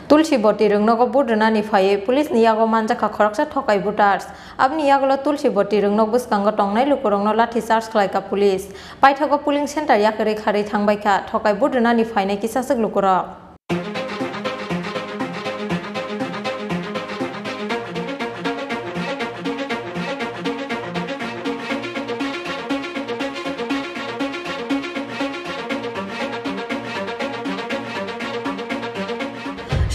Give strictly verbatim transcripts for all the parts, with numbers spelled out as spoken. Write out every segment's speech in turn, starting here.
Tulsi Boti rwngnogo vote rwnani phaiwi police ni yago manjakha khoroksa thokai voters. Aboni yagulo Tulsi Boti rwngnok bwskango tongnai lukurokno lathi charge khlaikha police. Paithago polling center yakarwi kharwi thangbaikha thokai vote rwnani phainai kisaswk lukurok.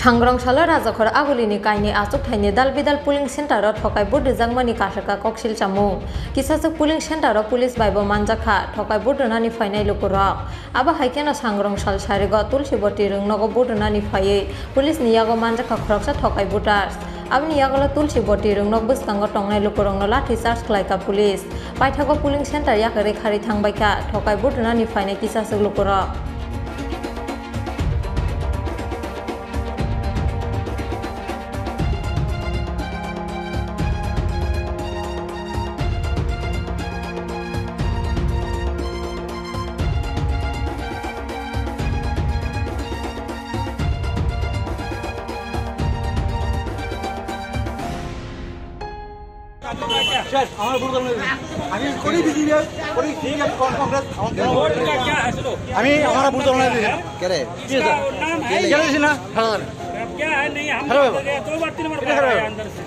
Sangrong salo Rajakhor Agulini kainwi achukthaini Dalbidal polling center-o thokai vote rwjakmani kasarkha koksil chamung. Kisaswk polling center-o police bai bo manjakha thokai vote rwnani phainai lukurok. Abo hai kheno Sangrong sal sarigo Tulsi Boti rwngnogo vote rwnani phaiwi police ni yago manjakha khoroksa thokai voters. Aboni yagulo Tulsi Boti rwngnok bwskango tongnai lukurokno lathi charge khlaikha police. Paithago polling center yakarwi kharwi thangbaikha thokai vote rwnani phainai kisaswk lukurok. শেষ, আমার ভোট দল নেই। আমি করি বিজেপি, করি সিপিএম, কংগ্রেস, আমার কোনো ভোট নেই। আমি আমার ভোট দল নেই। কে রে? কি হয়েছে? কে রে? কে রে? না, ভালো করে। क्या है, नहीं, हम हलो। दो बार, तीन बार बाहर आए अंदर से।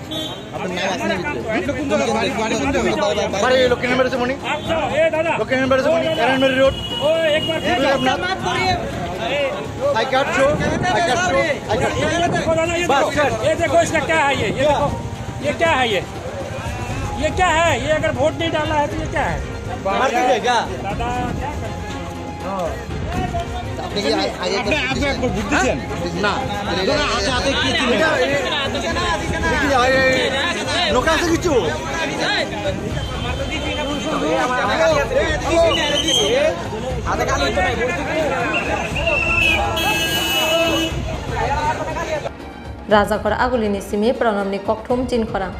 আপনার নাম আছে না ভিতরে? বাড়ি, বাড়ি কোন জায়গায়? বাড়ি, বাড়ি কোন জায়গায়? বাড়ি লক্ষ্মীনারায়ণ বাড়ি সামনে। আচ্ছা, এ দাদা। লক্ষ্মীনারায়ণ বাড়ি সামনে, ও দাদা। এরানবাড়ি রোড। ও একবার ঠিক আছে। আপনার। এই। I card show, I card show, I card show. ये देखो दादा, ये बात देखो। कर। ये देखो, इसका क्या है ये? ये क्या? देखो। ये क्या है ये? ये क्या है? ये अगर वोट नहीं डाला है तो ये क्या है? मार दीजिए क्या? दादा, क्या कर আপনি কি আ-, আগে আপনি, আপনি একবার ভোট দিয়েছেন? না। ধরো হাতে, হাতে কি ছিল? এটা, এ, এটা কি, আ, এ, লোক আছে কিছু? Rajakhor Agulini simi Pranamni kokthum Chinkhorang.